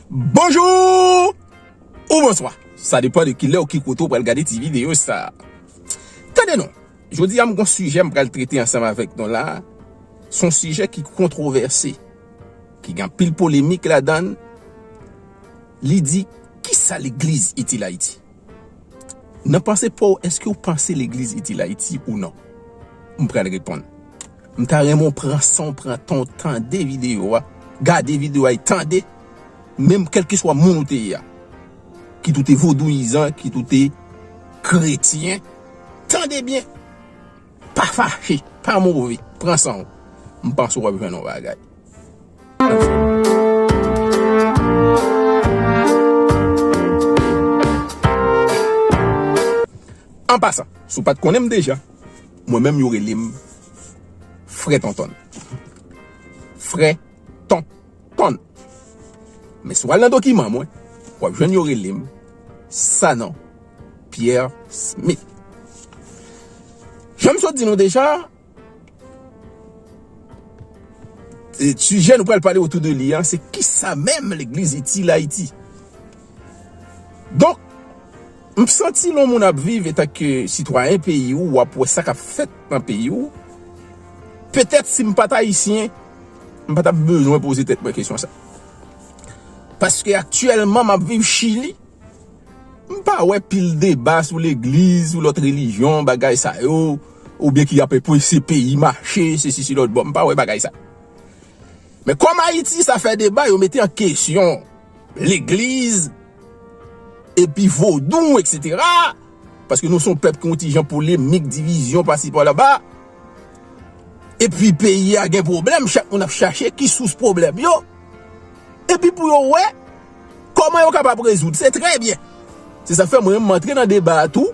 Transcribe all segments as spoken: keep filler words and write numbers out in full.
Bonjou ou bonswa. Sa depann de kilè ou ki kote ou pral gade ti videyo sa. Tande non, jodi a m gon sijè m pral trete ansanm avèk nou la. Se yon sijè ki kontwovèse, ki gen anpil polemik ladan l. Li di, kisa legliz itil Ayiti? Nan panse pa w, èske w panse legliz itil Ayiti ou non? M pral reponn. M ta renmen w pran san w, pran tan w, tande videyo a, gade videyo a e tande, menm kèlkeswa moun ou te ye a, kit ou te vodouyizan, kit ou te kretyen, tande byen, pa fache, pa move, pran san w. M panse w ap jwenn yon bagay. An pasan, si w pa t konnen m deja, mwen menm yo rele m Frè Tontonn. Frè Tontonn. Men si w al nan dokiman mwen, w ap jwenn yo rele m Sanon Pierre Smith. Jan m sot di nou deja, e, sijè nou pral pale otou de li a, se kisa menm legliz itil Ayiti? Donk, m santi lè yon moun ap viv etanke sitwayen peyi w, w ap wè sa k ap fèt nan peyi w. Petèt si m pa t ayisyen, m pa t ap bezwen poze tèt mwen kesyon sa. Paske aktyèlman, m ap viv Chili. M pa wè pil deba sou legliz, sou lòt relijyon, bagay sa yo, oubyen ki ap empese peyi mache, sesi, si lòt bò. M pa wè bagay sa. Men kòm Ayiti, sa fè deba, yo mete an kesyon legliz, epi vodou, etsetera. Paske nou se yon pèp ki yon ti jan polemik, divizyon, pasi pa laba. Epi peyi a gen pwoblèm, chak moun ap chache ki sous pwoblèm yo. Epi pou yo wè kòman yo kapab rezoud. Se trè byen. Se sa k fè mwen menm m antre nan deba a tou,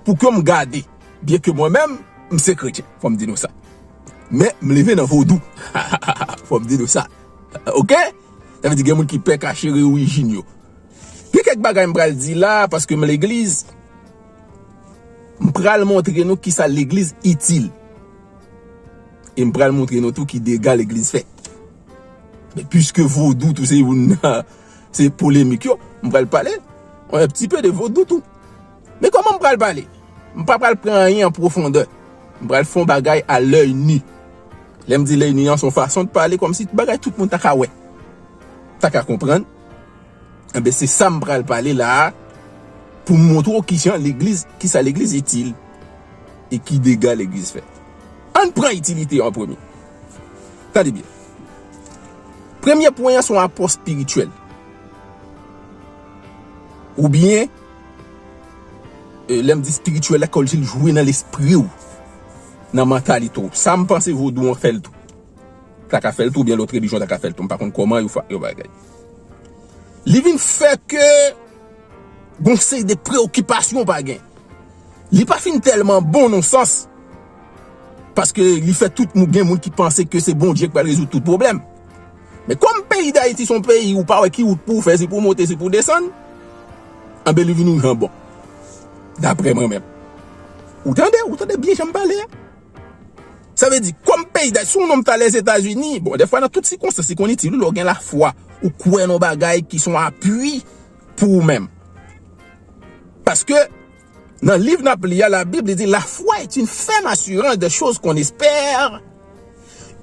pou ke m gade. Byen ke mwen menm, m se kretyen, fò m di nou sa. Men m leve nan vodou. Fò m di nou sa. Oke? Sa vle di gen moun ki pè kache orijin yo. Gen kèk bagay m pral di la, paske m legliz, m pral montre nou kisa legliz itil. E m pral montre nou tou ki dega legliz fè. Men piske vodou tou se youn nan se polemik yo, m pral pale yon ti pe de vodou tou. Men kòman m pral pale? M pa pral pran anyen an pwofondè. M pral fè yon bagay a lèy ni. Lè m di lèy ni an, se yon fason de pale kòmsi bagay tout moun ta ka wè, ta ka konprann. Enben, se sa m pral pale la a, pou m montre w kijan legliz, kisa legliz itil e ki dega legliz fè. Ann pran itilite an premye. Tande byen. Premye pwen an se yon apò espirityèl. Oubyen, e, lè m di espirityèl la, kòmsi l jwe nan lespri w, nan mantalite w. Sa m panse vodou an fè l tou. Ta ka fè l tou, oubyen lòt relijyon ta ka fè l tou. M pa konn kòman yo fa, yo bagay. Li vin fè ke gon seri de preyokipasyon w pa gen. Li pa fin tèlman bon nan sans, paske li fè tout moun, gen moun ki panse ke se Bondye ki pral rezoud tout pwoblèm. Men kòm peyi Dayiti se yon peyi ou pa wè ki wout pou w fè, si pou w monte, si pou w desann, anben li vin yon jan bon. Daprè mwen menm. Ou tande, ou tande byen jan m pale a? Sa vle di, kòm peyi Dayiti, si yon nonm ta Lèzetazini, bon, dèfwa nan tout sikonstans, li konn itil ou lè w gen lafwa, ou kwè nan bagay ki se yon apui pou ou menm. Paske, nan liv n ap li a, Labib, li di, la foi est une ferme assurance des choses qu'on espère,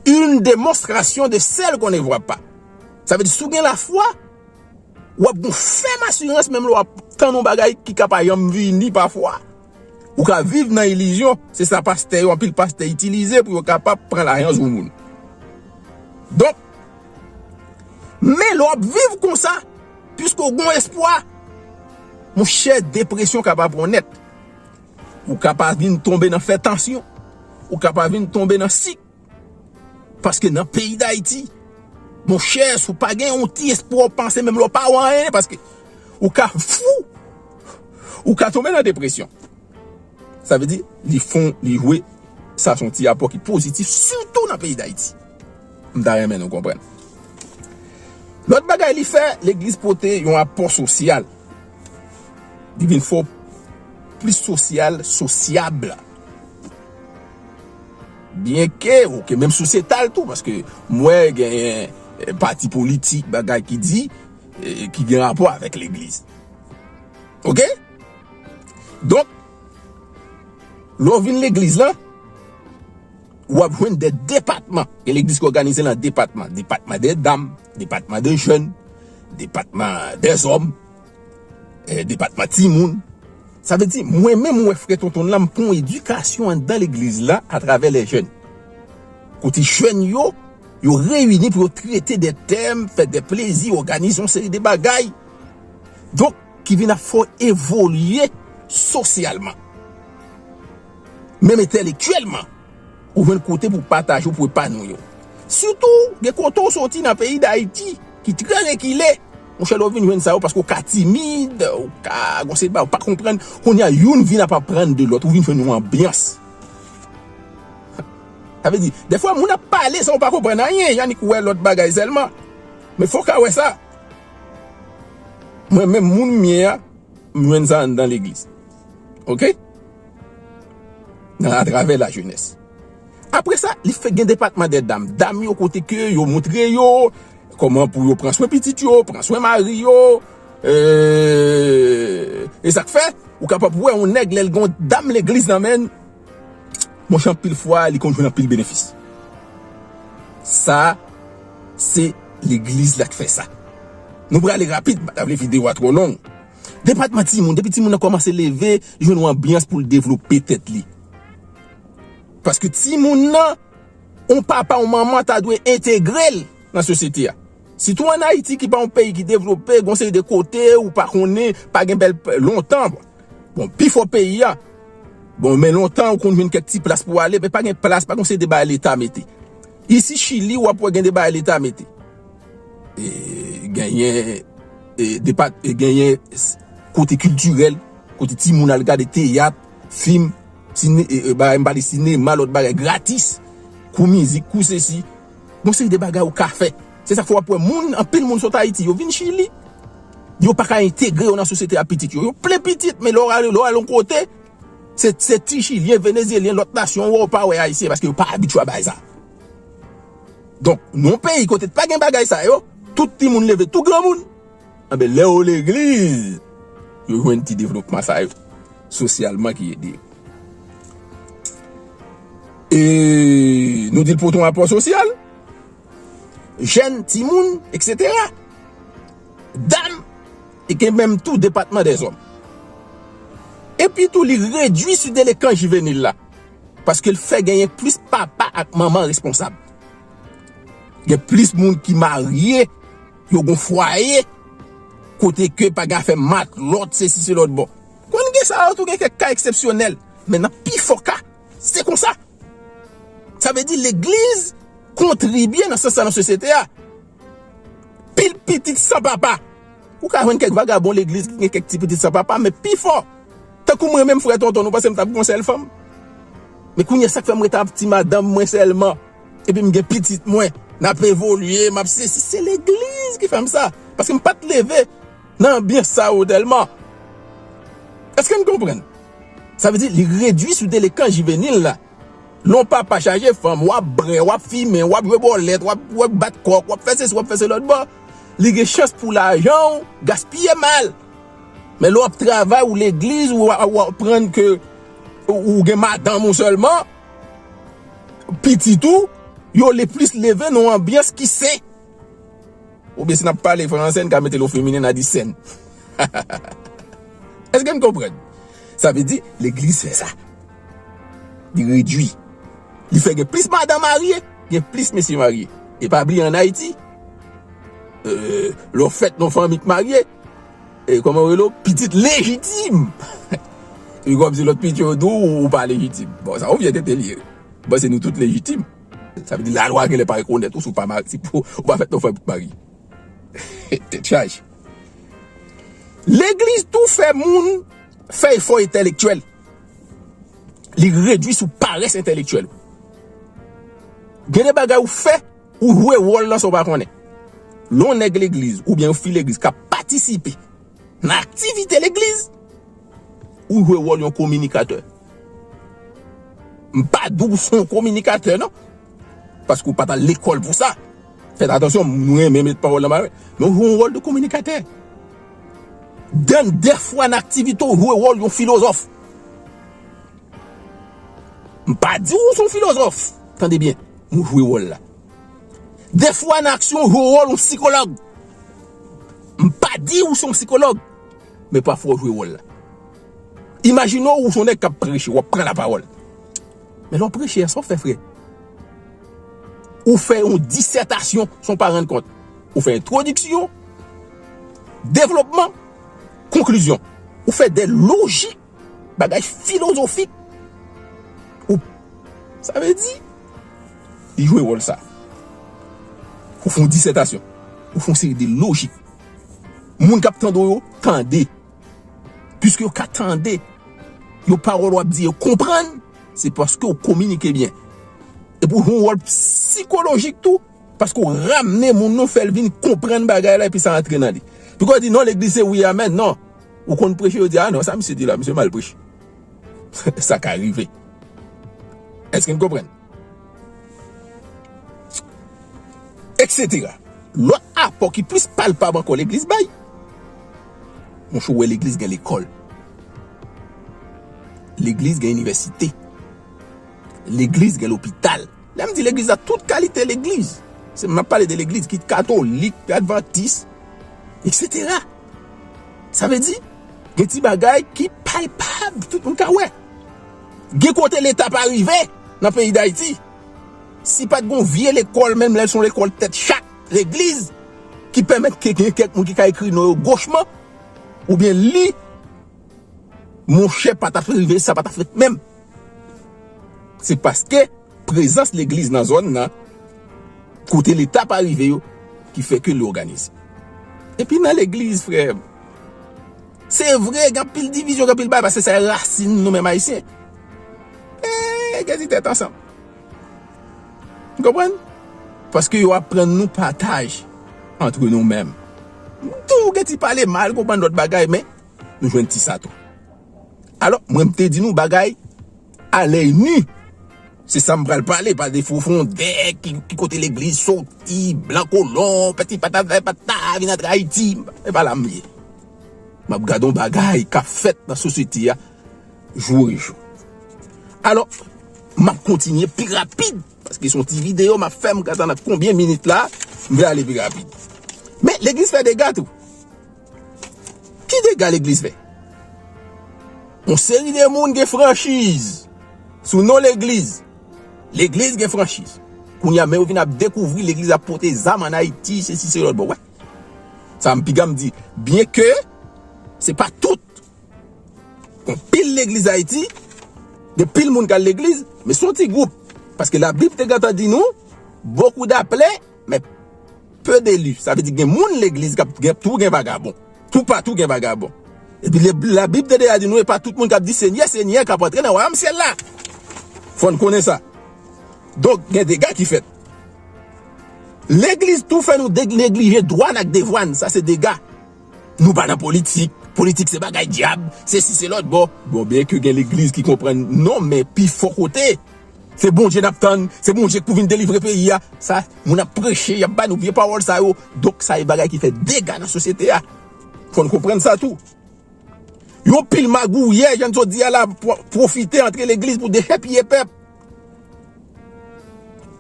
une démonstration de celles qu'on ne voit pas. Sa vle di, si w gen lafwa, w ap gon fèm asirans menm lè w ap tann yon bagay ki ka pa janm vini pafwa. Ou ka viv nan ilizyon, se sa pastè yo, anpil pastè itilize pou yo kapab pran lajan sou moun. Donk, men lè w ap viv konsa, piske w gon espwa, monchè, depresyon kapab pran w nèt. Ou kapab vin tonbe nan fè tansyon. Ou kapab vin tonbe nan sik. Paske nan peyi Dayiti, monchè, si w pa gen yon ti espwa, w panse menm lè w pa wè anyen, paske ou ka fou, ou ka tonbe nan depresyon. Sa vle di, li fon, li jwe, sa se yon ti apò ki pozitif, sitou nan peyi Dayiti. M ta renmen nou konprann. Lòt bagay li fè, legliz pote yon apò sosyal. Li vin fè w plis sosyal, sosyab. Byenke, oke, menm sosyetal tou, paske m wè genyen, eh, pati politik, bagay ki di, e, ki gen rapò avèk legliz. Oke? Donk, lè w vin legliz la, w ap jwenn de depatman. Gen legliz ki òganize l an depatman. Depatman de dam, depatman de jèn, depatman de zòm, e, depatman timoun. Sa vle di, mwen menm, mwen frè Tonton la, m pran yon edikasyon anndan legliz la atravè lè jèn. Kote jèn yo, yo reyini pou yo trete de tèm, fè de plezi, òganize yon seri de bagay. Donk, ki vin ap fè w evolye sosyalman. Menm entèlektyèlman, ou jwenn kote pou pataje, pou epanouye w. Sitou, gen kote w soti nan peyi Dayiti, ki trè rekile. Monchè, lè w vin jwenn sa yo, paske w ka timid, w ka gon seri de bagay, w pa konprann. Kounye a, youn vin ap aprann de lòt, ou vin jwenn yon anbyans. Sa vle di, dèfwa, moun ap pale san w pa konprann anyen, y annik wè lòt bagay sèlman. Men fò w ka wè sa. Mwen menm, moun m ye a, m jwenn sa anndan legliz. Oke? Nan, atravè lajenès. Apre sa, li fè gen depatman de dam. Dam yo kote ke yo montre yo kòman pou yo pran swen pitit yo, pran swen mari yo. E, e sa k fè, ou kapab wè yon nèg lè l gen yon dam legliz nan men l, monchè, anpil fwa, li konn jwenn anpil benefis. Sa, se legliz la k fè sa. Nou prale rapid, m pa ta vle videyo a twò long. Depatman timoun, depi timoun nan kòmanse leve, li jwenn yon anbyans pou l devlope tèt li. Paske timoun nan, yon papa, yon manman ta dwe entegre l nan sosyete a. Sitou ann Ayiti ki pa yon peyi ki devlope, gon seri de kote ou pa konnen, pa gen bèl p-, lontan. Bon, pifò peyi a, bon, men lontan ou konn jwenn kèk ti plas pou ale, men pa gen plas, pa gon seri de bagay Leta mete. Isi Chili, w ap wè gen de bagay Leta mete. E, genyen, e, depat-, e, genyen s-, kote kiltirèl, kote timoun al gade teyat, fim, sine-, e, e, bagay, m pale sinema, lòt bagay gratis, kou mizik, kou sesi. Gon seri de bagay ou ka fè. Se sa k fè w ap wè moun, anpil moun sot Ayiti, yo vin Chili. Yo pa ka entegre yo nan sosyete a, pitit yo. Yo plen pitit, men lè w ale, lè w al yon kote, se, se ti Chilyen, Venezyelyen, lòt nasyon, w wè, w pa wè Ayisyen, paske yo pa abitye a bagay sa. Donk, nan yon peyi kote pa gen bagay sa yo, tout timoun leve tou granmoun. Anben, lè yo legliz, yo jwenn ti devlopman sa yo, sosyalman ki ede yo. E nou di l pote yon apò sosyal, jèn, timoun, etsetera. Dam, e gen menm tou depatman dèzòm. Epi tou, li redui sou delenkan jivenil la. Paske l fè genyen plis papa ak manman responsab. Gen plis moun ki marye, yo gon fwaye, kote ke pa gen afè matlòt, sesi, se lòt bò. Konn gen sa yo tou, gen kèk ka eksepsyonèl. Men nan pifò ka, se konsa. Sa vle di legliz kontribye nan sans sa nan sosyete a. Pil pitit san papa. Ou ka jwenn kèk vagabon legliz ki gen kèk ti pitit san papa, men pifò. Tankou mwen menm, frè Tonton, nou panse m t ap gon sèl fanm? Men kounye a, sa k fè m rete ak ti madanm mwen sèlman? Epi m gen pitit mwen, n ap evolye, m ap sesi, se legliz ki fè m sa. Paske m pa t leve nan anbyans sa yo tèlman. Èske n konprann? Sa vle di, li redui sou delenkan jivenil la. Lè yon papa chaje fanm, w ap brè, w ap fimen, w ap jwe bòlèt, w ap, w ap bat kòk, w ap fè sesi, w ap fè se lòt bò, li gen chans pou lajan w gaspiye mal. Men lè w ap travay, ou legliz, ou, ou aprann ke ou, ou gen madanm ou sèlman, pitit ou, yo le plis leve nan yon anbyans ki sen. Oubyen si n ap pale fransè, n ka mete l o feminen, n a di sèn. Èske n konprann? Sa vle di, legliz fè sa. Li redui. Li fè gen plis madanm marye, gen plis mesye marye. E pa bliye ann Ayiti, e, lè w fèt nan fanmi k marye, e, kòman yo rele w? Pitit lejitim. Yo ap di lòt pitit yo tou, ou pa lejitim. Bon, sa yon vye tenten li ye. Bon, se nou tout lejitim. Sa vle di lalwa genlè pa rekonèt ou si w pa mari-, si pou, ou pa fèt nan fanmi pou marye. Tèt chaje. Legliz tou fè moun fè efò entèlektyèl. Li redui sou parès entèlektyèl. Gen de bagay ou fè, ou jwe wòl lan san w pa konnen. Lè yon nèg legliz oubyen yon fi legliz k ap patisipe nan aktivite legliz, ou jwe wòl yon kominikatè. M pa di w se yon kominikatè, non. Paske w pa t al lekòl pou sa. Fèt atansyon, nou renmen met pawòl nan mare. Men ou jwe yon wòl de kominikatè. Dan dèfwa nan aktivite ou jwe wòl yon filozòf. M pa di ou se yon filozòf. Tande byen, ou jwe wòl la. Dèfwa nan aksyon ou jwe wòl yon sikològ. M pa di ou se yon sikològ. Men pafwa ou jwe wòl la. Imajine w ou se yon nèg k ap preche, w ap pran lapawòl. Men lè w preche a, sa w fè, frè? Ou fè yon disètasyon san w pa rann kont. Ou fè entwodiksyon, devlopman, konklizyon. Ou fè de lojik, bagay filozofik. Ou, sa vle di, li jwe wòl sa. Ou fè yon disètasyon. Ou fè yon seri de lojik. Moun k ap tande w yo, tande. Piske yo ka tande, yo pawòl w ap di yo konprann, se paske w kominike byen. Epi w jwe yon wòl sikolojik tou, paske w ramne moun nan, fè l vin konprann bagay la, epi sa antre nan li. Piske w di, "Non, legliz se wi, amèn." Non. Ou konn preche, yo di, "Ah non, sa misye di la, misye mal preche." Sa ka rive. Èske n konprann? Etsetera. Lòt apò ki plis palpab ankò legliz bay. Monchè, ou wè legliz gen lekòl. Legliz gen inivèsite. Legliz gen lopital. Lè m di legliz la, tout kalite legliz. Se, m ap pale de legliz, kit katolik, advantis, etsetera. Sa vle di, gen ti bagay ki palpab, tout moun ka wè. Gen kote Leta pa rive nan peyi Dayiti. Si pa t gon vye lekòl, menm lè se yon lekòl tèt chat, legliz, ki pèmèt ke gen kèk moun ki ka ekri non yo gochman, oubyen li, monchè, pa t ap rive, sa pa t ap fèt menm. Se paske prezans legliz nan zòn nan, kote Leta pa rive yo, ki fè ke li òganize. Epi nan legliz, frè, se vre, gen anpil divizyon, gen anpil bagay, paske sa e rasin nou menm Ayisyen. E, gen ti tèt ansanm. Ou konprann? Paske yo aprann nou pataj antre nou menm. Tou gen ti pale mal, konprann lòt bagay, men nou jwenn ti sa tou. Alò, mwen m te di nou bagay a lèy ni. Se sa m pral pale, pa de fofondè, ki, ki kote legliz soti, blan kolon, peti patata, patata, vin antre Ayiti. E pa la m ye. M ap gade yon bagay k ap fèt nan sosyete a, jou e jou. Alò, m ap kontinye pi rapid, paske se yon ti videyo m ap fè, m ka tann ak konbyen minit la, m vle ale pi rapid. Men, legliz fè dega tou. Ki dega legliz fè? Yon seri de moun gen franchiz sou non legliz. Legliz gen franchiz. Kounye a, men yo vin ap dekouvri legliz ap pote zam ann Ayiti, sesi, se lòt bò. Wè. Sa m piga m di, byen ke se pa tout. Gon pil legliz Ayiti, gen pil moun k al legliz, men se yon ti gwoup. Paske Labib te gentan di nou, beaucoup d'appelés, mais peu d'élus. Sa vle di gen moun legliz k ap gen, tou gen vagabon. Toupatou gen vagabon. Epi le, Labib te deja di nou, e pa tout moun k ap di, "Senyè, Senyè," k ap antre nan wayòm syèl la. Fò n konnen sa. Donk, gen dega ki fèt. Legliz tou fè nou de-, neglije dwa n ak devwa n. Sa se dega. Nou pa nan politik. Politik se bagay dyab. Sesi se lòt bò. Bon, byen ke gen legliz ki konprann non, men pi fò kote. Se Bondye n ap tann. Se Bondye k pou vin delivre peyi a. Sa, moun ap preche, y ap ba nou vye pawòl sa yo. Donk, sa e bagay ki fè dega nan sosyete a. Fò n konprann sa tou. Yon pil magouyè, jan n sot di a la, pwo-, pwofite antre legliz pou dechèpiye pèp.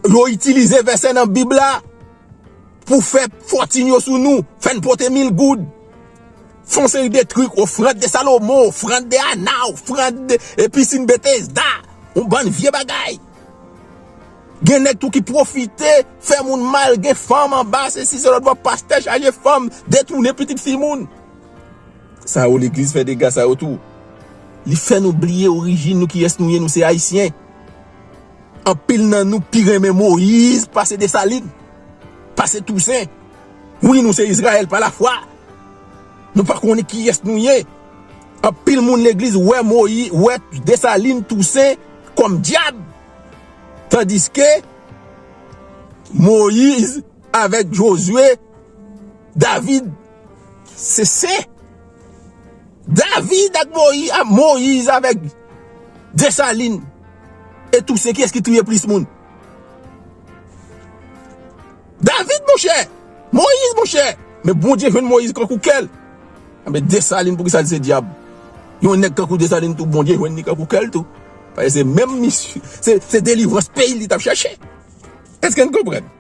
Yo itilize vèsè nan Bib la pou fè fòtin yo sou nou, fè n pote mil goud, fè yon seri de trik, ofrann de Salomon, ofrann de Ana, ofrann de, e pisin Betesda, yon bann vye bagay. Gen nèg tou ki pwofite, fè moun mal, gen fanm anba, sesi, se lòt bò, pastè chaje fanm, detounen pitit fi moun. Sa yo, legliz fè dega sa yo tou. Li fè nou bliye orijin nou, kiyès nou ye, nou se Ayisyen. Anpil nan nou pi renmen Moyiz pase Desalin, pase Tousen. Wi, nou se Izrayèl pa lafwa. Nou pa konnen kiyès nou ye. Anpil moun legliz wè Moyi-, wè Desalin, Tousen kòm dyab. Tandiske Moyiz avèk Jozye, David, se sen. David ak Moyi-, a, Moyiz avèk Desalin e Tousen, kiyès ki touye plis moun? David, Monchè, Moyiz, monchè. Men Bondye jwenn Moyiz kankou kè l. Anben, Desalin, poukisa l se dyab? Yon nèg kankou Desalin tou, Bondye jwenn li kankou kè l tou. Paske se menm misyon, se, se delivrans peyi li t ap chache. Èske n konprann?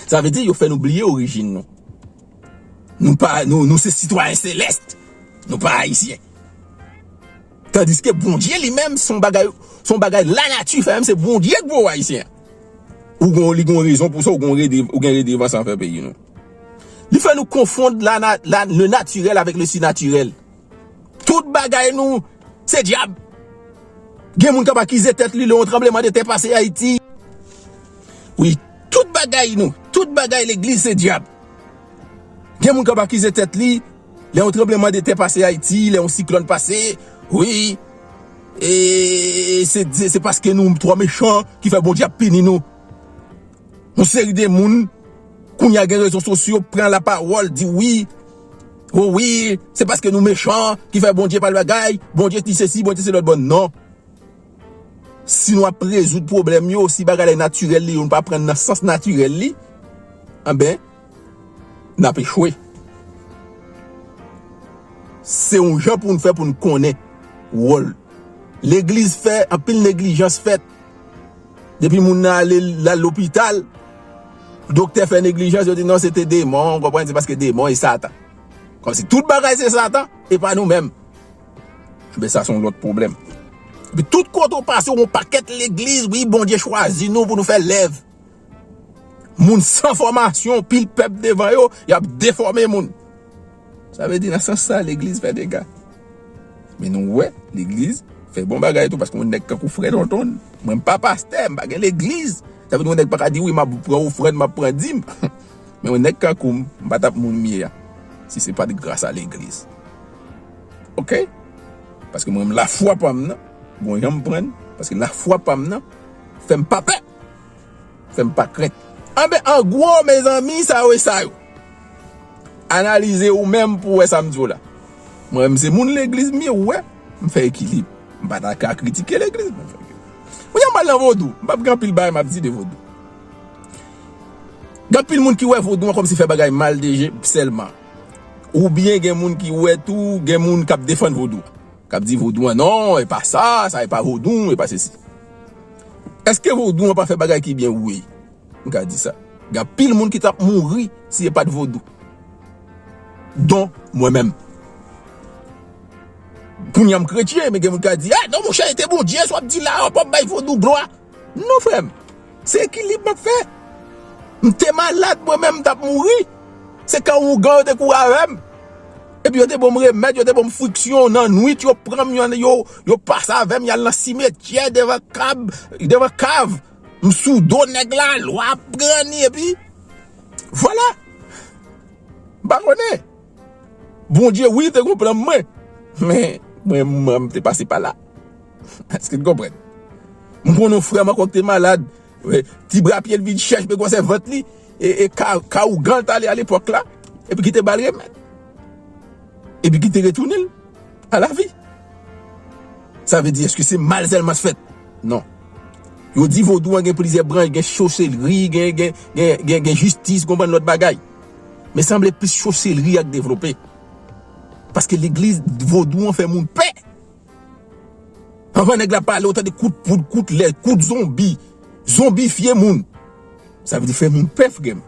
Sa vle di, yo fè nou bliye orijin nou. Nou pa, nou, nou se sitwayen selès. Nou pa ayisyen. Tandiske Bondye li menm, se yon bagay, se yon bagay lanati fè, menm se Bondye k voye ayisyen. Ou gon, li gon rezon pou sa, ou gon rede, ou gen redevans anvè peyi nou. Li fè nou konfonn la, la, le naturel avec le surnaturel. Tout bagay nou, se dyab. Gen moun k ap akize tèt li lè yon tranbleman de tè pase Ayiti. Wi, tout bagay nou, tout bagay legliz se dyab. Gen moun k ap akize tèt li, lè yon tranbleman de tè pase Ayiti, lè yon siklòn pase, wi, e se, se, se paske nou twò mechan ki fè Bondye ap pini nou. Yon seri de moun, kounye a gen rezo sosyo, pran lapawòl, di wi, o wi, se paske nou mechan ki fè Bondye pa l bagay, Bondye di sesi, Bondye se lòt bò. Non. Si nou ap rezoud pwoblèm yo, si bagay la natirèl li, nou pa pran nan sans natirèl li, anben, n ap echwe. Se yon jan pou n fè pou n konnen wòl. Legliz fè anpil neglijans fèt. Depi moun nan ale, l al lopital, doktè fè neglijans, yo di non, se te demon, w konprann, se paske demon e Satan. Kòmsi tout bagay se Satan, e pa nou menm. Enben, sa se yon lòt pwoblèm. Epi tout kote w pase, w yon pakèt legliz, wi, Bondye chwazi nou pou nou fè lèv. Moun san fòmasyon, pil pèp devan yo, y ap defòme moun. Sa vle di, nan sans sa, legliz fè dega. Men nou wè, legliz fè bon bagay tou, paske yon nèg kankou frè Tonton, mwen m pa pastè, m pa gen legliz. Sa vle di, yon nèg pa ka di, wi, m ap pran ofrann, m ap pran dim. Men yon nèg kankou m, m pa t ap moun m ye a, si se pa t gras a legliz. Oke? Paske mwen, lafwa pa m nan, bon jan m pran l, paske lafwa pa m nan fè m pa pè, fè m pa krent. Anben, an gwo, mezanmi, sa yo e sa yo. Analize ou menm pou w wè sa m di w la. Mwen menm, se moun legliz m ye, ou wè, m fè ekilib. M pa ta ka kritike legliz, mwen fè ekilib. Kounye a, m al nan vodou. M p ap gen anpil bagay m ap di de vodou. Gen anpil moun ki wè vodou an kòmsi fè bagay mal deje sèlman. Oubyen gen moun ki wè tou, gen moun k ap defann vodou an. K ap di vodou an, non, e pa sa, sa e pa vodou, e pa sesi. Èske vodou an pa fè bagay ki byen? Wi. M ka di sa. Gen anpil moun ki t ap mouri si e pa t vodou. Don mwen menm. Kounye a m kretyen, men gen moun ki ka di, ah, non, monchè, e te Bondye, sa w ap di la, w ap bay vodou glwa. Non, frè m. Se ekilib m ap fè. M te malad, mwen menm, m t ap mouri. Se kan ougan yo te kouri avè m. Epi yo te ban m remèd, yo te ban m friksyon nan nwit, yo pran m, yo, yo, yo pase avè m, y al nan simetyè devan kab, devan kav. M sou do nèg la, lwa ap pran li, epi vwala. M pa konnen. Bondye, wi, te gon plan mwen. Men, mwen, mwen, m te pase pa la. Èske n konprann? M konn yon frè m ankò ki te malad. Wi, ti bra pye l vin chèch, men gwosè vant li, e, e ka, ka ougan l t ale alepòk la, epi ki te ba l remèd. Epi ki te retounen l a lavi. Sa vle di, èske se mal sèlman s fèt? Non. Yo di vodou an gen plizyè branch, gen soselri, gen, gen, gen, gen, gen jistis, gon bann lòt bagay. Men sanble plis soselri a k devlope. Paske legliz vodou an fè moun pè. Anvan nèg la pale, ou tande kout poud, kout lè, kout zonbi. Zonbifye moun. Sa vle di fè moun pè, frè m.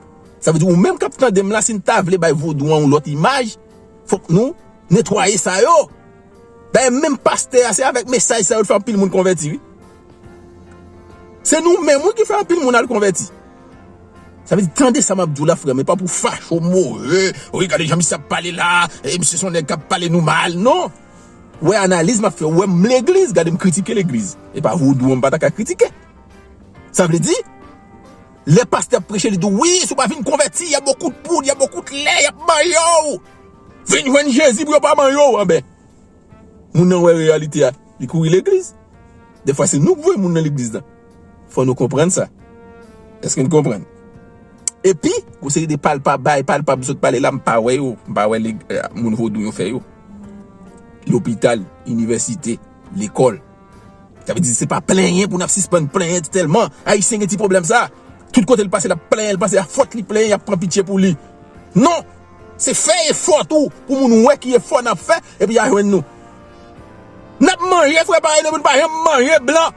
Sa vle di ou menm k ap tande m la, si n ta vle bay vodou an yon lòt imaj, fòk nou netwaye sa yo. Dayè, menm pastè a, se avèk mesaj sa yo l fè anpil moun konvèti, wi. Se nou menm, wi, ki fè anpil moun al konvèti. Sa vle di, tande sa m ap di w la, frè m, e pa pou fache w, move, wi, gade jan misye ap pale la, e misye se yon nèg k ap pale nou mal, non. Ou wè analiz m ap fè, ou wè m legliz, gade m kritike legliz. E pa vodou an m pa ta ka kritike. Sa vle di, lè pastè ap preche, li di w, wi, si w pa vin konvèti, y a beaucoup de poudre, y a beaucoup de lait, y ap manyen w. Vin jwenn Jezi pou yo pa manyen w, anben. Moun nan wè reyalite a, li kouri legliz. Defwa se nou k voye moun nan legliz la. Fò nou konprann sa. Èske n konprann? Epi, gon seri de palpab, bagay palpab m sot pale la, m pa wè yo. M pa wè leg-, eh, moun vodou yo fè yo. Lopital, inivèsite, lekòl. Sa vle di, se pa plenyen pou n ap sispann plenyen tèlman. Ayisyen gen ti pwoblèm sa. Tout kote l pase, l ap plenyen, l panse a fòt li plenyen, y ap pran pitye pou li. Non! Se fè efò tou, pou moun wè ki efò n ap fè, epi y a jwenn nou. N ap manje, frè, parèy nou, nou pa janm manje blan.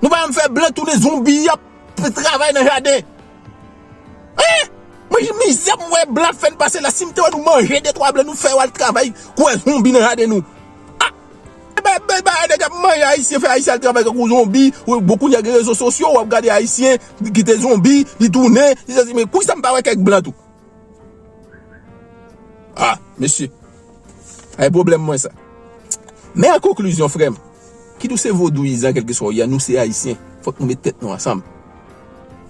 Nou pa janm fè blan tounen zonbi, y ap travay nan jaden. Hein? Mwen, mizè m wè blan ap fè n pase la, si m te wè nou manje de twa blan, nou fè yo al travay, kwè zonbi nan jaden nou. Ah! E ba, ba, ba, nèg ap manje ayisyen, fè ayisyen al travay tankou zonbi, ou, bon, kounye a gen rezo sosyo, w ap gade ayisyen, li kite zonbi, li tounen, li sezi, men kou sa m pa wè kèk blan tou. Ah, mesye. Ay pwoblèm mwen sa. Men an konklizyon, frè m, kit ou se vodouyizan, kèlkeswa ou ye a, nou se ayisyen. Fòk nou met tèt nou ansanm.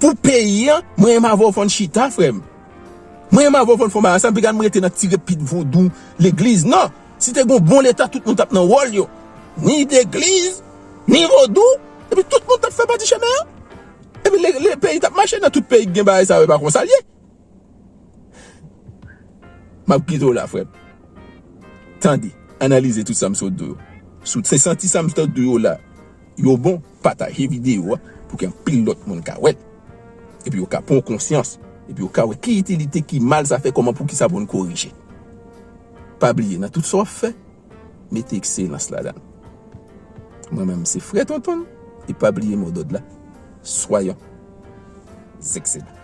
Pou peyi an, mwen menm avè w fò n chita, frè m. Mwen menm avè w fò n fò n bay ansanm, piga n rete nan tire pit vodou, legliz. Non! Si te gon bon leta, tout moun t ap nan wòl yo. Ni legliz, ni vodou, epi tout moun t ap fè pati chemen an. Epi le, le peyi t ap mache nan tout peyi ki gen bagay sa yo, e pa konsa l ye. M ap kite w la, frè m. Tande, analize tout sa m sot di w yo. Si w te santi sa m sot di w yo la, yo bon, pataje videyo a pou ke anpil lòt moun ka wè l. Epi yo ka pran konsyans. Epi yo ka wè ki itilite, ki mal sa fè, kòman, poukisa pou n korije. Pa bliye, nan tout sa w ap fè, mete ekselans ladan l. Mwen menm, se Frè Tonton, e pa bliye modòd la. Soyons excellents.